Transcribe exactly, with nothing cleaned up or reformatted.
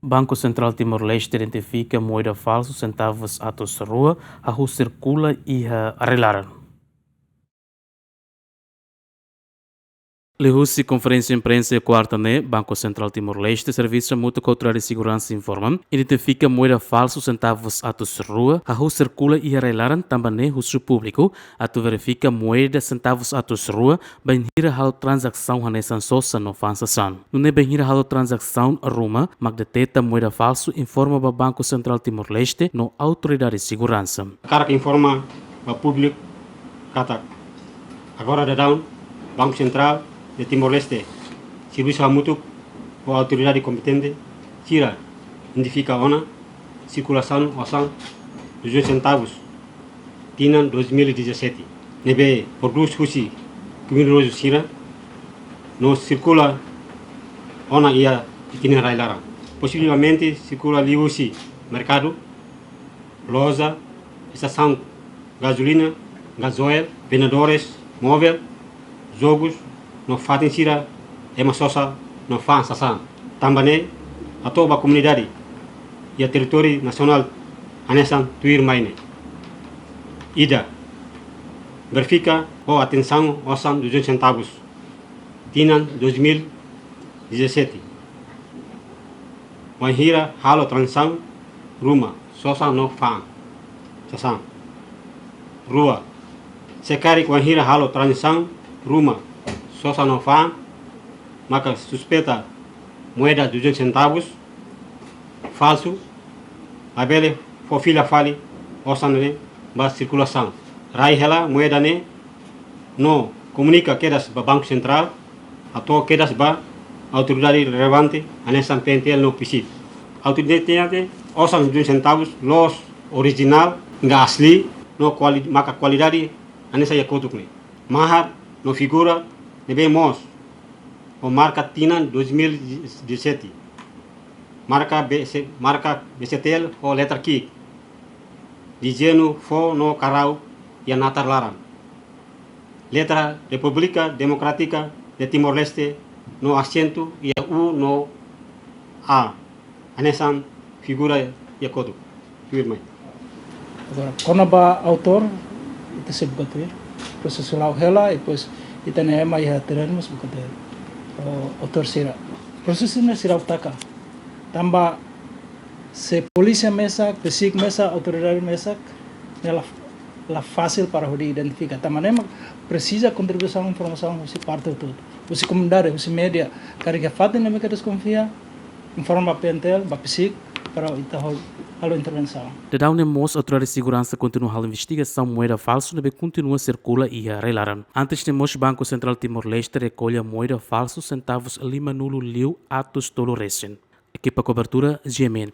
Banku Sentrál Timor-Leste identifika moeda falsu sentavus atus rua hahú sirkula iha rai-laran. Liuhusi konferénsia imprensa iha kuarta ne'e, Banku Sentrál Timor-Leste servisu hamutuk ho autoridade seguransa informa, identifika moeda falsu sentavus atus rua hahú sirkula iha rai-laran, tanba ne'e husu públiku atu verifika moeda sentavus atus rua bainhira halo tranzasaun hanesan sosa no fa'an sasán. Nune'e bainhira halo tranzasaun ruma mak deteta moeda falsu, informa ba Banku Sentrál Timor-Leste no autoridade seguransa. Hakarak informa ba públiku katak agora daudaun Banku Sentrál de Timor-Leste servisu hamutuk ho autoridade kompetente sira identifika ona sirkulasaun osan duzentus sentavus tinan dois mil e dezassete, ne'ebé prodús husi kriminozu sira no sirkula ona iha ita-nia rai-laran. Posivelmente sirkula liuhusi merkadu, loja, estasaun gazolina, gazóil, vendedores, móvel, jogus, no fatin sira ema sosa no fa'an sasán. Tanba ne'e hato'o ba komunidade iha territóriu nasionál hanesan tuirmai ne'e. Ida, verifika ho atensaun osan duzentus sentavus tinan dois mil e dezassete, wainhira halo tranzasaun ruma sosa no fa'an sasán. Rua, se karik wainhira halo tranzasaun ruma sosa no fa'an, maka suspeita moeda duzentus sentavus falsu, labele fó fila fali osan ne'e ba sirkulasaun. Rai hela moeda ne'e no komunika kedas ba Banku Sentrál, hato'o kedas ba autoridade relevante hanesan P N T L no PCID. Ha'u hatene katak osan duzentus sentavus la'ós orijinál, enggak asli, no kuali-, maka kualidade hanesan iha kotuk ne'e. Mahar no figura ne'ebé moos ho marka tinan dois mil e dezassete. Marka B C, marka B C T L ho letra ki'ik. Dezeñu foho no karau iha natar laran. Letra República Democrática de Timor-Leste no asentu iha U no A. Hanesan figura iha kotuk. Tuirmai. Agora, kona-ba autór, ita sei buka tuir. Prosesu la'o hela, i depois ita-nia ema iha terrenu mós buka tuir. O, autór sira. Prosesu ne'e seidauk taka. Tanba se polísia mesak, PCID mesak, autoridade mesak, ne'e la, la fasil para hodi identifika. Tanba ne'e mak presiza kontribuisaun informasaun husi parte hotu-hotu. Husi komunidade, husi média, karik iha fatin ne'ebé ke deskonfia, informa ba P N T L, ba PCID, para ita hol-, halo intervensaun. Daudaun ne'e mós autoridade seguransa kontinua halo investigasaun moeda falsu ne'ebé kontinua sirkula iha rai-laran. Antes ne'e mós Banku Sentrál Timor-Leste rekolla moeda falsu sentavus limanulu liu atus tolu resin. Ekipa kobertura, G M N.